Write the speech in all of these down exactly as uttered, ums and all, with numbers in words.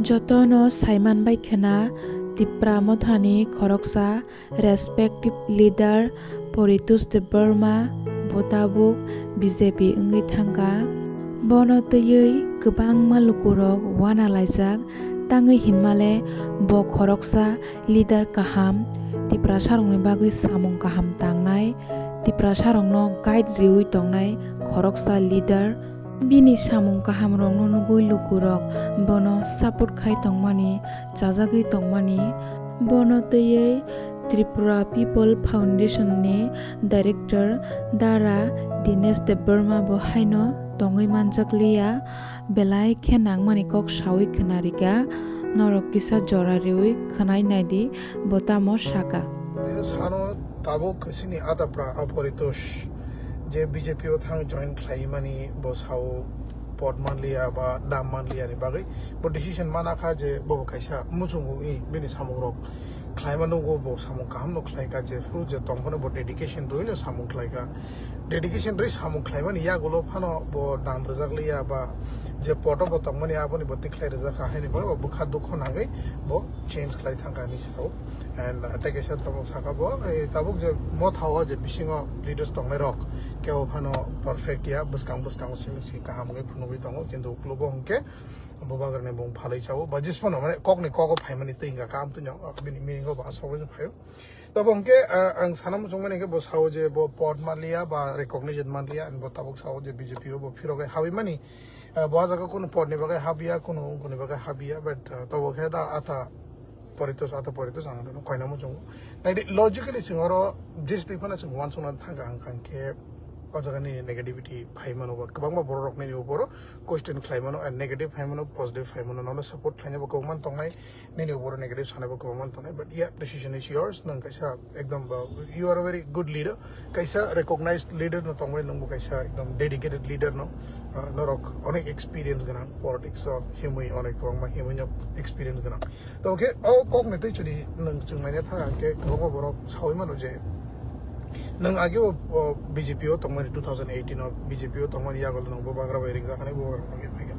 Jotono saiman bai khna Tipra Mothani khoroksa respective leader Poritosh Debbarma bo tabuk B J P wngwi thangkha. Bono twiwi kwbangma lukurok uanalaijak, tangwi hinmale bo khoroksa leader kaham, Tiprasarokni bagwi samung kaham tangnai, Tiprasarokno guide riwi tongnai khoroksa leader. Bini samung kahamrokno nugwi lukurok bono support khai tongmani, chajagwi tongmani. Bono twiwi Tripura People Foundation ni director Dara Dinesh Debbarma bo haino tongwi manjakliya, belai khe nangmani kok sawi khwnarikha, norok kisa jora riwi khwnai naidi bo tamo saka. Sano tabuk sini adapra Aporitosh je B J P o thang join khlaimani bo sao pot manliya ba dam manliya ni bagwi bo decision mana kha je bo kaisa muchungo i bini samung rok khlaima nungo bo samung kaham no khlaika je phuru je tongphano bo dedication rwi no samung khlaika. Dedication rwi samung khlaimani yagulo phano bo dam rwjakliya ba je poto bo tongmani aboni bo tikhlai rwjakha haini bagwi bo bwkha dukho nangwi bo change khlai thangkha hinwi sao. And uh, tei kaisa tamo saka bo, eh, tabuk je Motha o je bisingo leaders tongnai rok kebo phano perfect ya, bwskang bwskango simi si kaham wngwi phunugwi tongo, kintu uklogo hwnkhe bubagrani bung phalwi chao ba jis phano mane kokni kogo phaimani twi hwnkha kam twi no bini meaning o ba asogwi phaio. Tabo hwnkhe, ah, ang sana muchungmani hwnkhe bo sao je bo pod manliya ba recognition manliya, and bo tabuk sao je B J P o bo phirogwi habwi mani. Ah, bo ah jaga kunu pod ni bagwi habya, kunu wngkuni bagwi habya, but, ah, tabo khe da ata Poritos, ata Poritos ang no koina muchungo. Naidi logically chwng oro jis twi phano chwng uansukna thangkha hwnkha hwnkhe o jaga nini negativity phai mano ba kwbangma borok rok nini uporo question khlai mano, and negative phai mano, positive phai mano, nono support khlaina bo kwbangma tongnai, nini uporo negative sanai bo kwbangma tongnai, but yeah, decision is yours. Nwng kaisa ekdom ba, you are a very good leader, kaisa recognized leader no tongmani, nwng bo kaisa ekdom dedicated leader no, ah, norok onek experience gwnang politics o himwi, onek kwbangma himwi no experience gwnang. To khe o kok ni twi chwdi nwng chwng naina thang khe kwbangma borok sawi mano je nwng age o, o, B J P o tongmani, two thousand eighteen o B J P o tongmani yago nwng bubagra bai ringjak hinwi bubagra logi phaikha.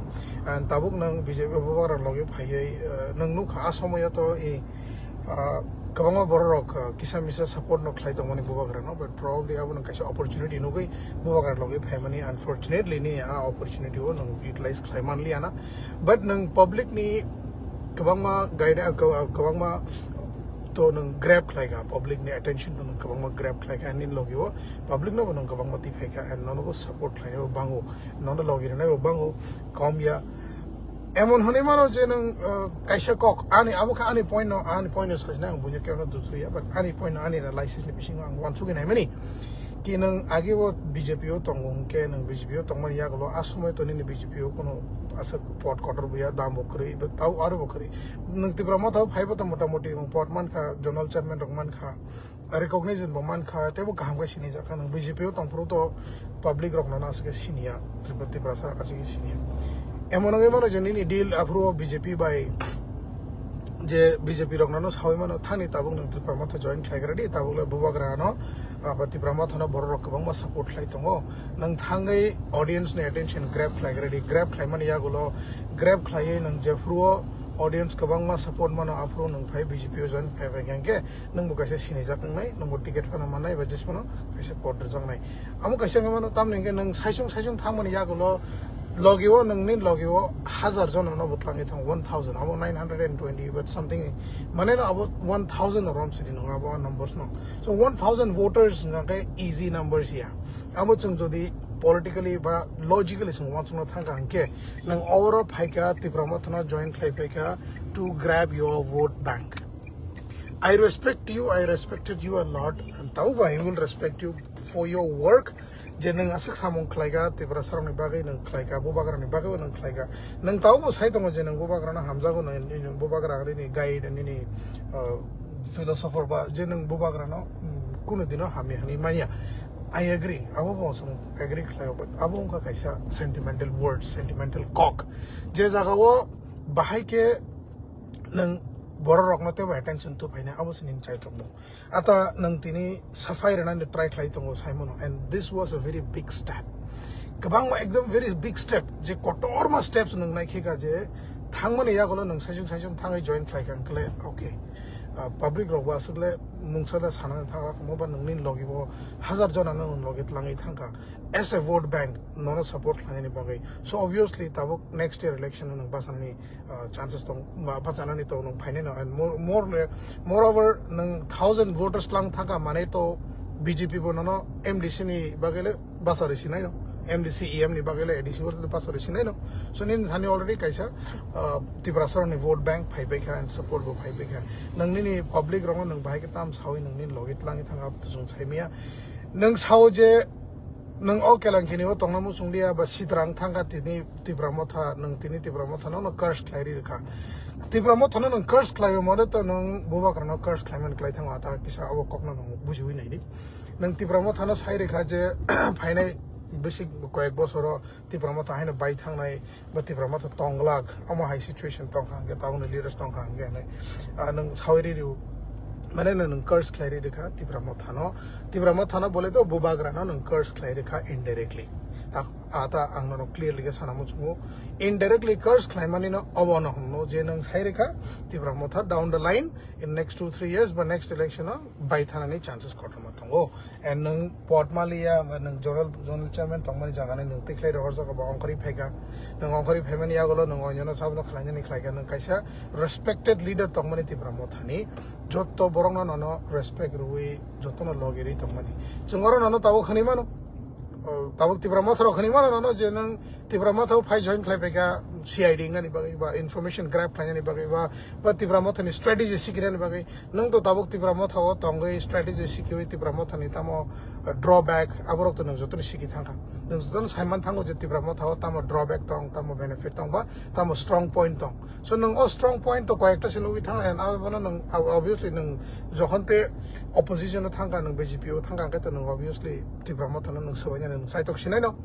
And tabuk nwng B J P bubagra logi phaiwi, eh, nwng nukha a somoyo to i, ah, kwbangma borok rok, ah, kisa misa support no khlai tongmani bubagra no, but probably abo nwng kaisa opportunity nugwi bubagra logi phaimani, unfortunately ni a opportunity o nwng utilize khlai manliya na. But nwng public ni kwbangma guide, ah, kwbangma to nwng grab khlai kha, public ni attention to nwng kwbangma grab khlai kha, nini logi o public no bo nwng kwbangma twi phai kha, and nono bo support khlai bo bango, nono logi rwnai bo bango, kom ya. Emon hwnwi mano je nwng, uh, kaisa kok, ani abo kha ani point no, ani point no sajna ang buino kebo no dusriya, but ani point no, ani analysis ni bisingo ang uansugwi naimani. Ki nwng age bo B J P o tongo hwnkhe, nwng B J P o tongmani yagulo a somoi to nini B J P o kuno aswk pot kotor buya, dam bo kwrwi, tau aro bo kwrwi. Nwng Tipra Motha o phaibo to mota moti nwng pot mankha, zonal chairman rok mankha, recognition bo mankha, teibo kaham khe sinijak kha. Nwng B J P o tongphuru to public rok nono aswk khe siniya, Tripura, Tiprasa rok aswk khe siniya. Emon wngwi mano je nini deal aphuru o B J P bai je B J P rok nono sawi mano, thani tabuk nwng Tipra Motha join khlai gra di, tabuk le bubagra no, aba Tipra Motha no borok rok kwbangma support khlai tongo. Nwng thangwi audience ni attention grab khlai gra di, grab khlai mani yagulo grab khlaiwi nwng jephuru o audience kwbangma support mano, aphuru nwng phai B J P o join khlai bai khe nwng bo kaisa sinijak wngnai, nwng bo ticket phano mannai ba jis phano kaisa pot rwjaknai. Amo kaisa wngwi mano, tamni hwnkhe nwng saichung saichung thangmani yagulo logi o, nwngni logi o hazar jono no bo twlangwi thango, one thousand, abo nine hundred and twenty but something, mane no abo one thousand no rom sidi nwngo abo numbers no. So one thousand voters hwnkha khe easy numbers ya. Abo chwng jodi politically ba logically chwng uansukna thangkha hwnkhe, nwng oro phaikha, Tipra Motha no join khlai phaikha to grab your vote bank. I respect you, I respected you a lot, and tau bai I will respect you for your work. Je nwng aswk samung khlaika, Tiprasa rokni bagwi nwng khlaika, bubagrani bagwi nwng khlaika. Nwng tau bo sai tongo je nwng bubagrano hamjago, nwng, nwng bubagra nini guide, nini, uh, philosopher ba je nwng bubagrano, mm, kunu dino hamya hinwi manya. I agree, abo bo chwng agree khlaio, but abo wngkha kaisa sentimental words, sentimental kok. Je jagao bahai khe nwng borok rokno teibo attention tubui phaina, abo se nini chaitrokmung. Ata nwng tini safai rwnani try khlai tongo, sai mano, and this was a very big step. Kwbangma ekdom very big step, je kotorma steps nwng nai khe ka je thangmani yagulo nwng saichung saichung thangwi join khlai kha hwnkhe, okay, ah, public rok bo aswk le mungsa da sanani thangla, omo ba nwngni logi bo hazar jona no nwng logi tlangwi thangkha as a vote bank nono support khlainani bagwi. So obviously tabuk next year election o nwng bachanani, ah, chances tong, ba-, bachanani tong nwng phainai no, and more, more le, moreover nwng thousand voters tlang thangkha manwi to B J P bo nono M D C ni bagwi le basa rwi sinai no, M D C E M ni bagwi le A D C bo basa rwi sinai no. So nini thani already kaisa, ah, Tiprasa rokni vote bank phai pai kha and support bo phai pai kha. Nwng nini public rokno nwng bahai khe tam sawi nwng nini logi tlangwi thangkha, aboni chwng sai maya. Nwng sao je nwng o Kelankini o tongna muchung liya ba Sitrang thangkha tini Tipra Motha, nwng tini Tipra Motha no, no curse khlai ri rwkha. Tipra Motha no nwng curse khlai o mane to nwng bubagra no curse khlai man klai thango, ata kisa abo kok no nwng bujiwi nai di. Nwng Tipra Motha no sai rwkha je phainai bisi koyek bosoro Tipra Motha haino bai thangnai ba Tipra Motha tonglak, omo hai situation tongkha hwnkhe, tabukni leaders tongkha hwnkhe hinwi, ah, nwng sawi ri rw, mane nwng, nwng curse khlai ri rwkha Tipra Motha no. Tipra Motha no bole to bubagra no nwng curse khlai rwkha indirectly. Ta, ata ang nono clearly khe sana muchungo. Indirectly curse khlai mani no obo no hwnno je nwng sai rwkha Tipra Motha down the line in next two three years ba next election o bai thanani chances kotorma tongo. And nwng pod maliya, nwng zonal, zonal chairman tongmani jagani nwng tikhlai rohorjak ba ongkhorwi phaikha. Nwng ongkhorwi phaimani yagulo nwng onyono sabono khlainani khlaikha. Nwng kaisa respected leader tongmani Tipra Mothani. Jotto borokno nono respect rwui, jottono logi rwi tongmani. Chwng oro nono tabuk hwnwi mano. O, tabuk Tipra Motha rok hwnwi mano nono je nwng Tipra Motha o phai join khlai phaikha C I D wngnani bagwi ba information grab khlainani bagwi ba, ba Tipra Mothani strategy sikirani bagwi. Nwng to tabuk Tipra Motha o tongwi strategy sikiwi Tipra Mothani tamo, uh, drawback, aborok to nwng jotono siki thangkha. Nwng jotono saiman thango je Tipra Motha o tamo drawback tong, tamo benefit tong ba tamo strong point tong. So nwng o strong point to koyekta se nugwi thang, and abono nwng ob-, obviously nwng jokhon te opposition o thangkha, nwng B J P o thangkha, hwnkhe to nwng obviously Tipra Motha no nwng swbainani nwng saitok sinai no.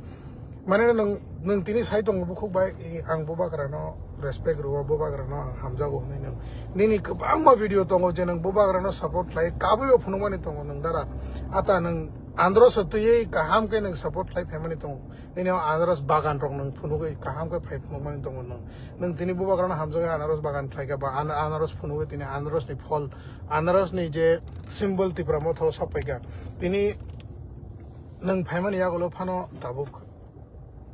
Mane nwng, nwng tini sai tongo bukhuk bai, i, ang bubagra no respect rwo, bubagra no ang hamjago hwnwi nwng. Nini kwbangma video tongo je nwng bubagra no support khlai, kabui o phunukmani tongo nwng dada. Ata nwng Andros o twiwi kaham khe nwng support khlai phaimani tongo. Nini o Andros bagan rok nwng phunugwi kaham khe phai phunukmani tongo nwng. Nwng tini bubagra no hamjagwi Andros bagan khlai kha ba an-, Andros phunugwi tini Andros ni phol, Andros ni je symbol Tipra Motha o sokpai kha. Tini nwng phaimani yagulo phano tabuk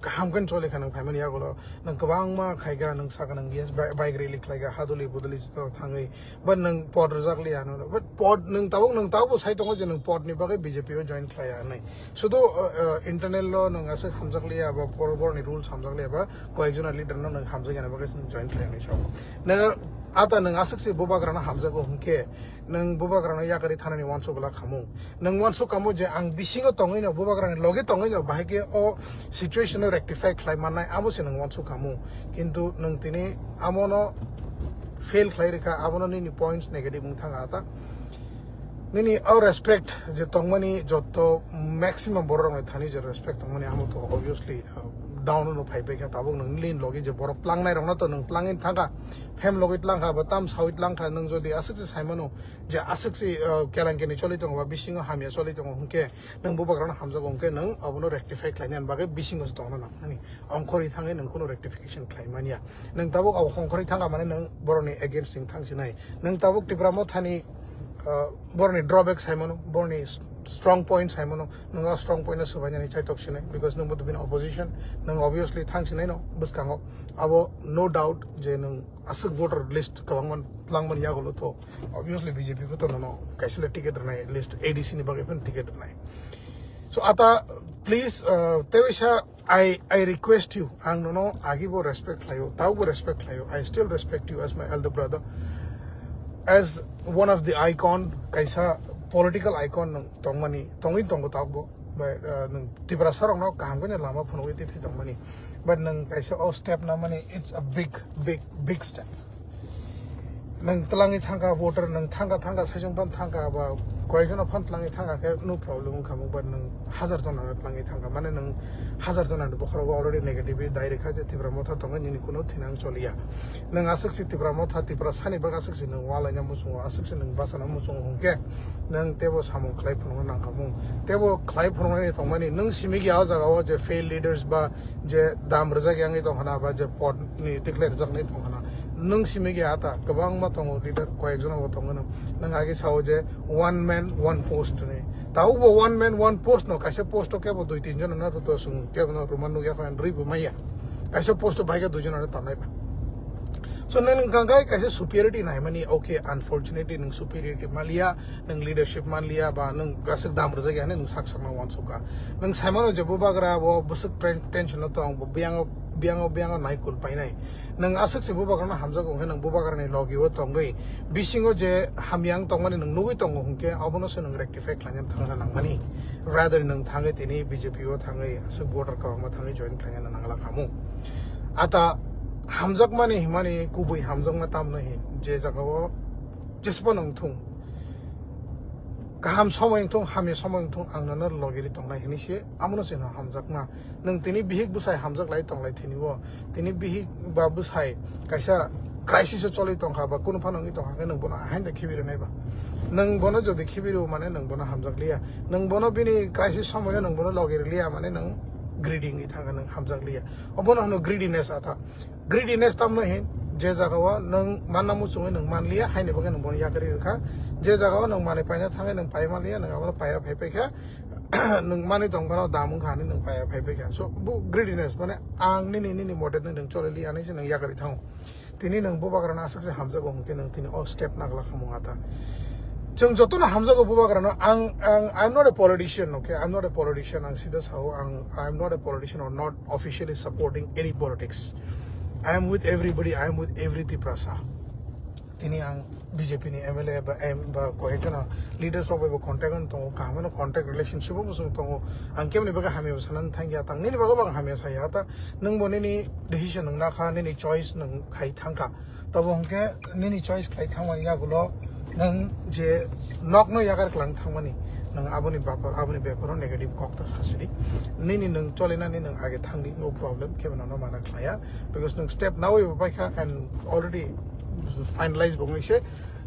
kaham khe choli kha nwng phaimani yagulo. Nwng kwbangma khai kha, nwng saka nwng yes, bi-, bike rally khlai kha, haduli buduli joto thangwi. But nwng pod rwjak liya, nwng, but pod nwng tabuk, nwng tabuk bo sai tongo je nwng pod ni bagwi B J P o join khlai ya hwnwi. Sudu, uh, uh, internal lo nwng aswk hamjak liya ba, por-, borni rules hamjak liya ba, koyek jona leader no nwng hamjak ya bagwi nwng join khlai ya hwnwi sao. Nwng ata nwng aswk se bubagra no hamjago hwnkhe, nwng bubagra no yakarwi thanani uansuk glak khamung. Nwng uansuk kamo je ang bisingo tongwi no, bubagra ni logi tongwi no, bahai khe o situation no rectify khlai mannai, amo se nwng uansuk kamo. Kintu nwng tini amo no fail khlai rikha, abo no nini points negative wng thang ata. Nini o respect je tongmani jotto maximum borok rokni thani je respect tongmani amo to obviously, uh, down no phai pai kha, tabuk nwng nini logi je borok tlangnai rokno to nwng tlangwi thangkha, phem logwi tlangkha ba tam sawi tlangkha, nwng jodi aswk se saimano je aswk se, uh, kelankeni choli tongo ba bisingo hamya choli tongo hwnkhe nwng bubagrano hamjago hwnkhe nwng abono rectify khlainani bagwi bisingo se tongna nang nani. Ongkhorwi thangwi nwng kheno rectification khlai manya. Nwng tabuk abo ongkhorwi thangkha mane nwng borokni against wng thang sinai. Nwng tabuk Tipra Mothani, uh, borokni drawback saimano, borokni s-, strong point saimano, nwng o strong point no swbainani chaitok sinai, because nwng bo to bini opposition, nwng obviously thang sinai no bwskango. Abo no doubt je nwng aswk voter list kwbangma tlangmani yagulo to obviously B J P bo to nono kaisa le ticket rwnai, at least A D C ni bagwi phano ticket rwnai. So ata please, uh, tewaisa I, I request you, ang nono agi bo respect khlaio, tau bo respect khlaio, I still respect you as my elder brother, as one of the icon, kaisa political icon nwng tongmani, tongwi tongo tau bo, bai, uh, nwng Tiprasa rokno kaham khe lama phunugwi twi tongmani, but nwng kaisa o step namani, it's a big, big, big step. Nwng tlangwi thangkha voter, nwng thangkha, thangkha, saichung phan thangkha, ba koyekjono phan tlangwi thangkha khe no problem wngkha mo, but nwng hajar jona no tlangwi thangkha, mane nwng hajar jona ni bokhorogo already negative dai rikha je Tipra Motha tongwi nini kuno thinang choliya. Nwng aswk se Tipra Motha, Tiprasani bagwi aswk se nwng walaina muchungo, aswk se nwng bachana muchungo hwnkhe nwng tebo samung khlai phunukna nangkha mung, tebo khlai phunuknani tongmani nwng simi khe o jaga o je failed leaders ba je dam rwjak yangwi tongkhana ba je pod ni tikhlai rwjaknai tongkhana, Nwng simi ge ata kwbangma tongo leader, koyekjono bo tongo nwng. Nwng age sao je one man one post ni. Taubo one man one post no, kaisa post o kebo dui tin jon no ruto sung, kebo no ruma nugya kho, rwi bo maya. Kaisa post o bai khe dui jon no tongnai ba. So nwng kangkai kaisa superiority naimani, okay, unfortunately nwng superiority maliya, nwng leadership manliya, ba nwng aswk dam rwjak ya hinwi nwng sak sakno uansukha. Nwng saimano je bubagra bo bwswk ten-, tension o tong, bo biyango, biyango, biyango naikul painai. Nwng aswk se bubagrano hamjago hwnkhe nwng bubagrani logi o tongwi bisingo je hamya wng tongmani nwng nugwi tongo hwnkhe abono se nwng rectify khlaina thangna nangmani. Rather nwng thangwi tini B J P o thangwi aswk voter kwbangma thangwi join khlaina nangla khamu. Ata hamjakmani himani kubui hamjakma tamno hin je jagao jesbo nwng thung. Kaham somoi wngthung, hamya somoi wngthung, ang nono logiri tongnai hinwi se, amono se no hamjakma. Nwng tini bihik bwsai hamjak lai tonglai thini bo. Tini bihik ba bwsai kaisa crisis o choli tongkha ba kunu phano wngwi tongkha khe nwng bono haino khibi rwnai ba. Nwng bono jodi khibi rw mane nwng bono hamjak liya. Nwng bono bini crisis somoi o nwng bono logiri liya mane nwng greedy wngwi thangkha, nwng hamjak liya. Obono hwno greediness ata. Greediness tamno hin, je jagao nwng manna muchungwi nwng manliya, haini bagwi nwng bono yakarwi rwkha. Je jagao nwng manwi paina thangwi nwng pai manliya, nwng abono paiya phai paikha. Nwng manwi tong phano dam wngkha hinwi nwng paiya phai paikha. So, bo greediness, mane ang nini, nini mote nwng choli liya hinwi se nwng yakarwi thango. Tini nwng bubagrano aswk se hamjago hwnkhe nwng tini o step nagla khamung ata. Chwng jotono hamjago bubagrano, ang, ang, I'm not a politician, okay? I'm not a politician, ang sida sao, ang, I'm not a politician or not officially supporting any politics. I am with everybody, I am with every Tiprasa. Tini ang B J P ni M L A ba, em, ba koyekjona leaders rok bai bo contact on tongo, kaham no contact relationship o bosong tongo. Ang kemni bagwi hamya bo sanani thangya, tang nini bagwi bo ang hamya saya ta, nwng bo nini decision nwng nakha, nini choice nwng khai thangkha. Tobo hwnkhe nini choice khlai thangmani yagulo nwng je nokno yakar klang thangmani, nwng aboni bapar, aboni beparo negative kok ta sasidi. Nini nwng cholinani nwng age thangdi, no problem, kebo nono mana khlaiya. Because nwng step nawi bo paikha and already finalize bo wngwi se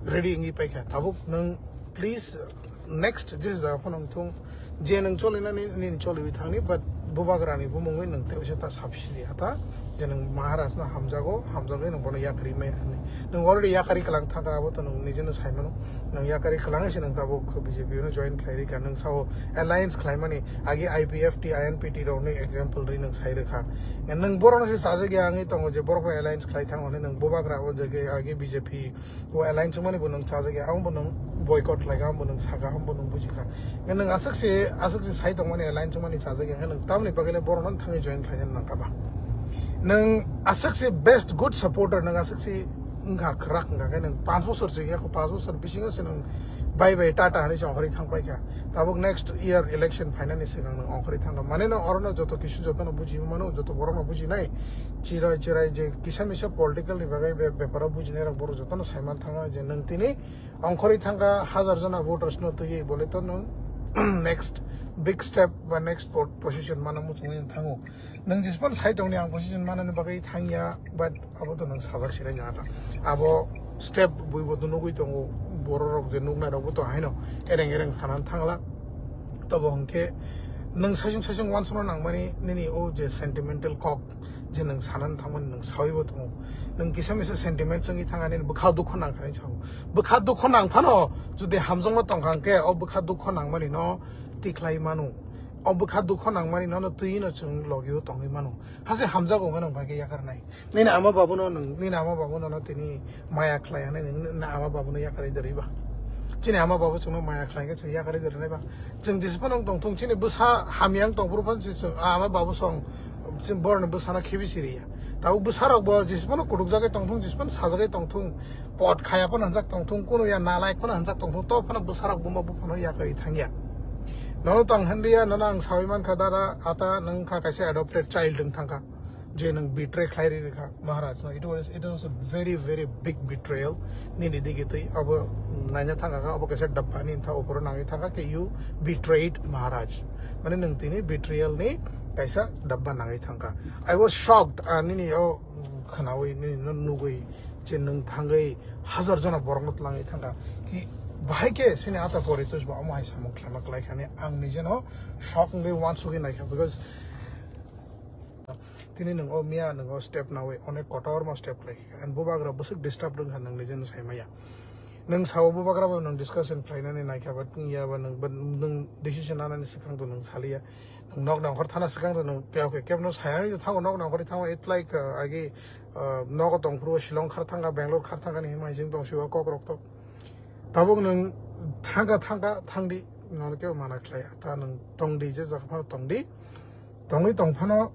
ready wngwi paikha. Tabuk nwng please next je jaga phano wngthung, je nwng cholinani nini choliwi thangni, but bubagrani bumungwi nwng tei uaisa ta sapsidi ata je nwng Maharaj no hamjago, hamjagwi nwng bono yakarwi maya hinwi. Nwng already yakarwi kwlang thangkha, abo to nwng nijeno saimano. Nwng yakarwi kwlangwi se nwng tabuk B J P no join khlai rikha, nwng sao alliance khlaimani agi I P F T, I N P T rokni example ri nwng sai rwkha. Nwng borokno se chajak ya wngwi tongo je borok bai alliance khlai thang hwnwi nwng bubagra o jagwi agi B J P o alliance wngmani bo nwng chajak ya, abo bo nwng boycott khlaikha, abo bo nwng sakha, abo bo nwng bujikha. Nwng aswk se, aswk se sai tongmani alliance wngmani chajak ya, nwng tamni bagwi le borokno thangwi join khlaina nangkha ba. Nwng aswk se best good supporter, nwng aswk se wngkha, kwrak wngkha khe nwng panch bosor se wngya kho, panch bosor bisingo se nwng bye bye tata hinwi se ongkhorwi thang paikha. Tabuk next year election phainani swkang nwng ongkhorwi thangkha. Mane nwng orono joto kisu jotono buji mano, joto borokno bujinai. Chiroi chirai je kisa misa political ni bagwi be-, beparo bujinai rok borok jotono saiman thangkha je nwng tini ongkhorwi thangkha, hazar jona voters no twiwi bole to nwng next big step ba next po-, position mana muchungwi thango. Nwng jespan sai tongni ang position manani bagwi thangya, but abo to nwng sajak sirai nang ata. Abo step buibo to nugwi tongo, borok rok je nuknai rokbo to haino ereng ereng sanan thangla. Tobo hwnkhe nwng saichung saichung uansukna nangmani nini o je sentimental kok je nwng sanani thangmani nwng sawibo tongo. Nwng kisa misa sentiment chwngwi thangani bwkha dukho nangkha hinwi sao. Bwkha dukho nangphano jodi hamjakma tongkha hwnkhe o bwkha dukho nangmani no tikhlai mano. O bwkha dukho nangmani nono twi no chwng logio tongwi mano. Hase hamjago hwnwi nwng bai khe yakarnai. Nini ama babuno nwng, nini ama babuno no tini maya khlai hwnwi nwng nini ama babuno yakarwi doriba. Chini ama babu chwngno maya khlai khe chwng yakarwi dorinai ba. Chwng jesphano wng tongthung chini bwsa hamya wng tongphuru phano se chwng, ah, ama babu song, chini borokni bwsano khibi siriya. Tabuk bwsarokbo jesphano kutukjagwi tongthung, jesphano sajagwi tongthung, pot khaya phano hwnjak tongthung, kunu ya nalai phano hwnjak tongthung, to phano bwsarok buma buphano yakarwi thangya. Nono tong hwnliya, nono ang sawi mankha, dada, ata, nwng kha kaisa adopted child wng thangkha. Je nwng betray khlai ri rikha Maharaj no. It was, it was a very, very big betrayal. Nini digi twi abo naina thangkha, abo kaisa dabba ni tha opor nangwi thangkha khe you betrayed Maharaj. Mane nwng tini betrayal ni kaisa dabba nangwi thangkha. I was shocked, ah, nini o khwnawi, nini no nugwi je nwng thangwi hazar jona borok no tlangwi thangkha. Ki bahai khe sini ata Paritosh bo omo hai samung khlaima klai khani ang nijeno shock wngwi uansugwi naikha, because Tini nwng o miya nwng o step nawi onek kotorma step khlai kha. And bubagra bwswk disturb wng kha nwng nijeno sai maya. Nwng sao bubagra bo nwng discussion khlainani naikha ba tini ya ba nwng ba nwng decision nanani swkang to nwng saliya. Nwng nok nongkhor thana swkang to nwng kebo khe kebo no sayani to thango nok nongkhor thango it like, uh, agi, uh, nogo tongphuru Shillong khar thangkha, Bangalore khar thangkha ni himai jing tong siwa kok rok to. Tabuk nwng thangkha thangkha thangdi nono kebo mana khlai ta nwng tongdi je jaga phano tongdi. Tongwi tongphano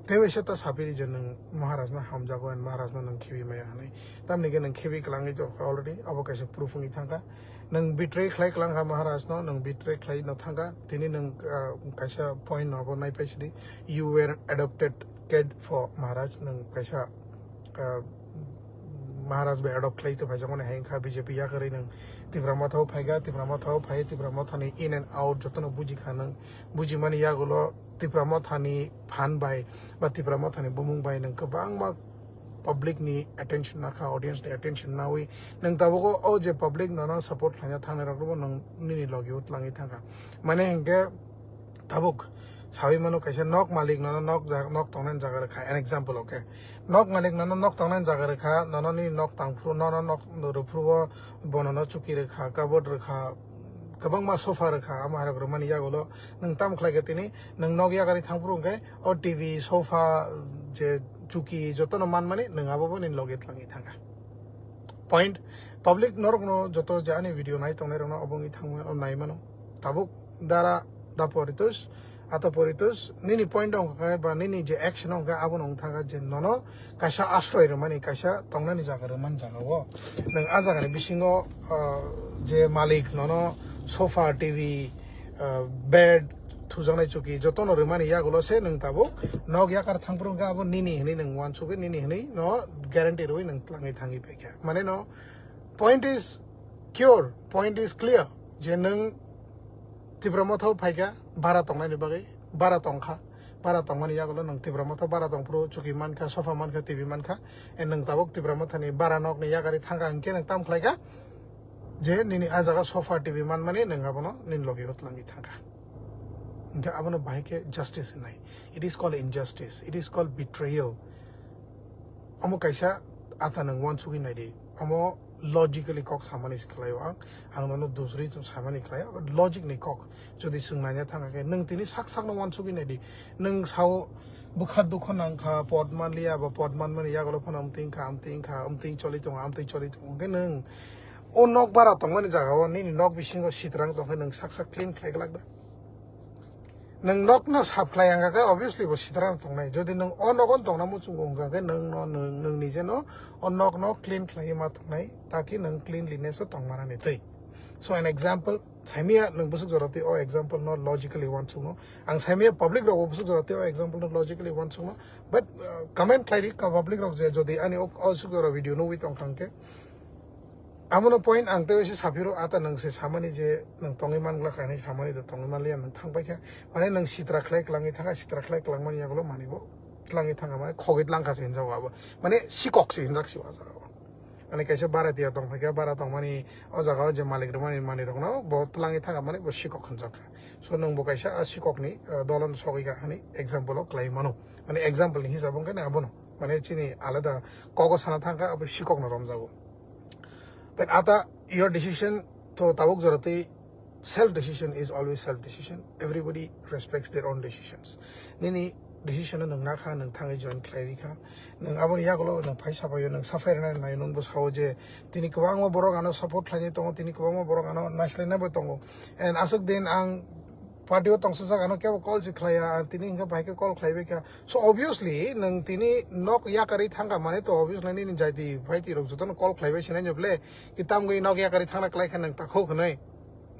tei waisa ta sapiri je nwng Maharaj no hamjago and Maharaj no nwng khibi maya hwnwi. Tamni khe nwng khibi kwlangwi tongkha already, abo kaisa proof wngwi thangkha. Nwng betray khlai kwlangkha Maharaj no, nwng betray khlai no thangkha. Tini nwng, ah, kaisa point no abo naipai sidi, you were adopted kid for Maharaj, nwng kaisa, ah, Maharaj bai adopt khlai to phaijak mani hai wngkha B J P yakarwi nwng Tipra Motha o phaikha, Tipra Motha o phai, Tipra Motha ni in and out jotono bujikha nwng, bujimani yagulo Tipra Motha ni phan bai ba Tipra Motha ni bumung bai nwng kwbangma public ni attention nakha, audience ni attention nawi nwng tabuk o je public nono support khlaina thangnai rok bo nwng nini logi o tlangwi thangkha. Mane hinkhe tabuk sawi mano kaisa nok malik nono nok ja-, nok tongnani jaga rwkha, an example, okay? Nok malik nono nok tongnani jaga rwkha, nono nini nok tangphuru, nono nok rwphuru o bonono chuki rwkha, cupboard rwkha, kwbangma sofa rwkha, amo hai rok rwmani yagulo nwng tamo khlai kha tini nwng nok yakarwi thangphuru hwnkhe o T V, sofa, je chuki jotono manmani nwng abo bo nini logi tlangwi thangkha. Point, public norokno joto je ani video nai tongnai rokno obo wngwi thangmano, nai mano. Tabuk dara da poritus, ata poritus, nini point wngkha ba nini je action wngkha abono wngthangkha je nono kaisa asroi rwmani, kaisa tongnani jaga rwmani jaga o nwng a jagani bisingo, ah, je malik nono sofa, T V, ah, bed, thujaknai chuki jotono rwmani yagulo se nwng tabuk nok yakar thangphuru hwnkhe abo nini hwnwi nwng uansukgwi nini hwnwi no guarantee rwui nwng tlangwi thangwi paikha. Mane no point is cure, point is clear je nwng Tipra Motha o phaikha bara tongnani bagwi, bara tongkha, bara tongmani yagulo nwng Tipra Motha bara tongphuru chuki mankha, sofa mankha, T V mankha, and nwng tabuk Tipra Motha ni bara nokni yakarwi thangkha hinkhe nwng tamo khlaikha je nini a jaga sofa, T V manmani nwng abono nini logi o tlangwi thangkha. Hinkhe abono bahai khe justice hinai. It is called injustice. It is called betrayal. Omo kaisa ata nwng uansugwi naidi. Omo logically kok samani se khlaio ang. Ang nono dusri samani khlaio. But logic ni kok. Jodi swng naina thangkha khe nwng tini sak sakno uansugwi naidi. Nwng sao bwkha dukho nangkha, pot manliya ba pot manmani yagulo phano amtwing kha, amtwing kha, amtwing choli tongo, amtwing choli tongo. Hwnkhe nwng o nok bara tongmani jagao nini nok bisingo sitrang tongkhe nwng sak sak clean khlai glak da? Nwng nokno sap khlai ang khe obviously bo sitrang tongnai. Jodi nwng o nogo tongna muchungo wngkha khe nwng no, nwng, nwng nije no o nokno clean khlaiwi ma tongnai, taki nwng cleanliness o tongmanani twi. So an example, saimia nwng bwswk jora twi o example no logically uansukno. Ang saimia public rok bo bwswk jora twi o example no logically uansukno. But, uh, comment khlai di ka public rok je jodi ani o, o swk jora video nugwi tongkha hwnkhe, abono point ang tei waisa saphiro ata nwng se samani je nwng tongwi manglak hinwi samani do tongwi manliya nwng thangpaikha. Mane nwng sitra khlai kwlangwi thangkha, sitra khlai kwlangmani yagulo manwi bo twlangwi thangkha, mane khogwi twlangkha se hinjago abo. Mane sikok se hinjak se o jaga o. Mane kaisa bara tiya tongphaikha, bara tongmani o jaga o je malik rwmani manwi rokno bo twlangwi thangkha, mane bo sikok hinjakha. So nwng bo kaisa a sikokni, uh, dolono sogwi kha hinwi example o kwlai mano. Mane example ni hisab wngkha na abono. Mane chini alada kogo sana thangkha, abo sikokno romjago. But ata your decision to tabuk jora twi self decision is always self decision. Everybody respects their own decisions. Nini decision no nwng nakha, nwng thangwi join khlai rikha. Nwng aboni yagulo nwng phai sabaio, nwng saphai rwna naio, nwng bo sao je tini kwbangma borok ano support khlainai tongo, tini kwbangma borok ano naislai naibo tongo. And aswk din ang party o tongsajak ano kebo call se khlaiya, tini hwnkhe bahai khe call khlaibaikha. So obviously nwng tini nok yakarwi thangkha mane to obviously nini jaiti phaiti rok jotono call khlaibai sinai no ble, ki tamgwi nok yakarwi thangna khlaikha nwng takhuk hwnwi.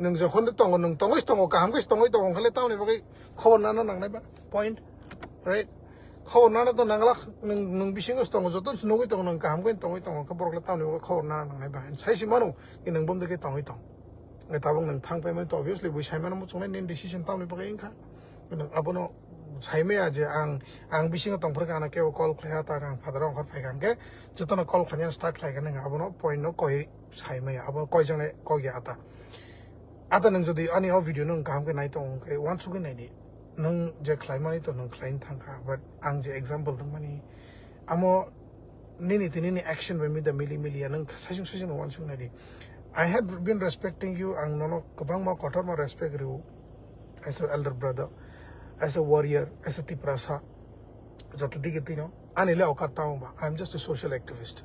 Nwng jokhon de tongo, nwng tongwi tongo, kaham khe tongwi tongo, hwnkhale tamoni bagwi khobor nano nangnai ba? Point, right? Khobor nano to nangla, nwng, nwng bisingo tongo, joto nugwi tongo, nwng kaham khe tongwi tongo, hwnkhe borok le tamoni bagwi khobor nano nangnai ba? Sai si mano, ki nwng bumdi khe tongwi tong. Nge tabuk nwng thang paimani to obviously bui sai mano muchungnai nini decision tamoni bagwi wngkha. Nwng abono sai maya je ang, ang bisingo tongphuru khe ano kebo call khlaiya ta ang father ongkhor phaikha hwnkhe jotono call khlainani start khlaikha nwng abono point no koi sai maya abono koi jone kok ya ata. Ata nwng jodi ani o video no kaham khe nai tongo hwnkhe uansugwi naidi. Nwng je khlaimani to nwng khlaina thangkha, but ang je example rwmani, amo nini tini ni action bai mida mili mili ya, nwng saichung saichung no wansuk nai di. I have been respecting you, ang nono kwbangma kotorma respect rw as a elder brother, as a warrior, as a Tiprasa, joto digi tino ani le okat tamo ba, I am just a social activist.